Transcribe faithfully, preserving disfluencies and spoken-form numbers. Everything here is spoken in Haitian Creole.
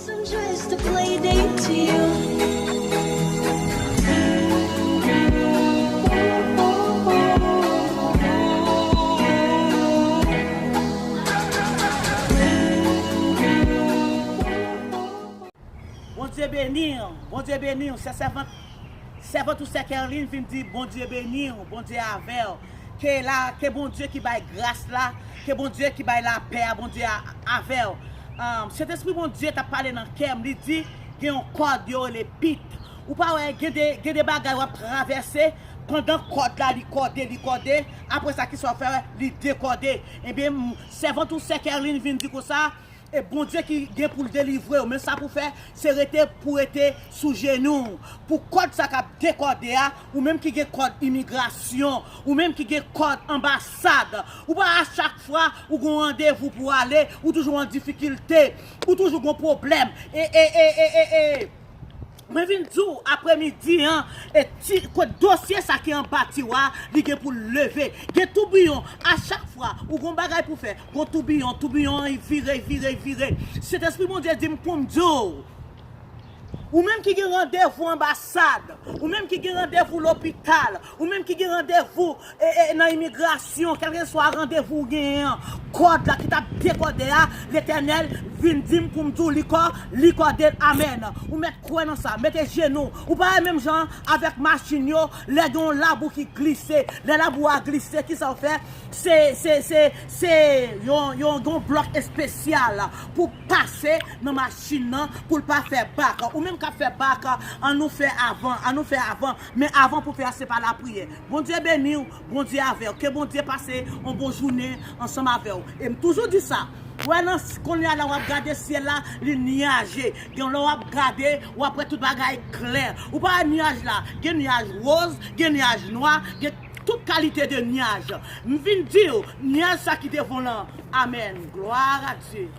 Some just a play date to you. Bondye beni w, Bondye beni w, se sèvant, sèvant ou sè Kerline vin di Bondye beni w, Bondye avè w. Ke la, ke Bondye ki bay gras la, ke Bondye ki bay lapè a, Bondye a, avè w. Um, Sentespri Bondye t ap pale nan kè m, li di, gen yon kòd yo rele pit. Ou pa wè, gen de, gen de bagay w ap travèse, pandan kòd la, li kòde, li kòde, apre sa, kisa w fè, li dekòde. Ebyen, m, sèvant ou sè Kerline vin di konsa, e Bondye ki gen pou l delivre w, men sa pou fè, se rete pou rete sou jenou w. Pou kòd sa k ap dekòde a, ou menm ki gen kòd imigrasyon, ou menm ki gen kòd anbasad, ou pa a chak fwa ou gon randevou pou ale, ou toujou an difikilte, ou toujou gon pwoblèm. E, e, e, e, e, e. Mwen vin di w apremidi an, e ti, kot dosye sa ki anba tiwa, li gen pou l leve. Gen toubiyon, a chak fwa ou gon bagay pou fè, gon toubiyon, toubiyon an vire, vire, vire. Sentespri Bondye di m pou m di w, ou menm ki gen randevou anbasad, ou menm ki gen randevou lopital, ou menm ki gen randevou e, e, nan imigrasyon, kèlkeswa randevou w genyen an, kòd la ki t ap dekòde a, Letènèl vin di m pou m di w li kò, li kòde l, amèn. Ou mèt kwè nan sa, mete jenou w. Ou pa wè menm jan avèk machin yo, lè gen yon labou ki glise, lè labou a glise, kisa w fè? Se, se, se, se yon, yon, yon blòk espesyal pou pase nan machin nan, pou l pa fè bak. Ou menm k ap fè bak, an nou fè avan, an nou fè avan. Men avan pou fè a, se pa lapriyè. Bondye beni w, Bondye avè w. Ke Bondye pase yon bon jounen ansanm avè w. E m toujou di sa. Wè nan s-, kounye a la w ap gade syèl la, li nyaje. Gen lè w ap gade, w ap wè tout bagay klè. Ou pa wè nyaj la, gen nyaj woz, gen nyaj nwa, gen tout kalite de nyaj. M vin di w, nyaj sa ki devan w lan. Amèn. Gloire à Dieu.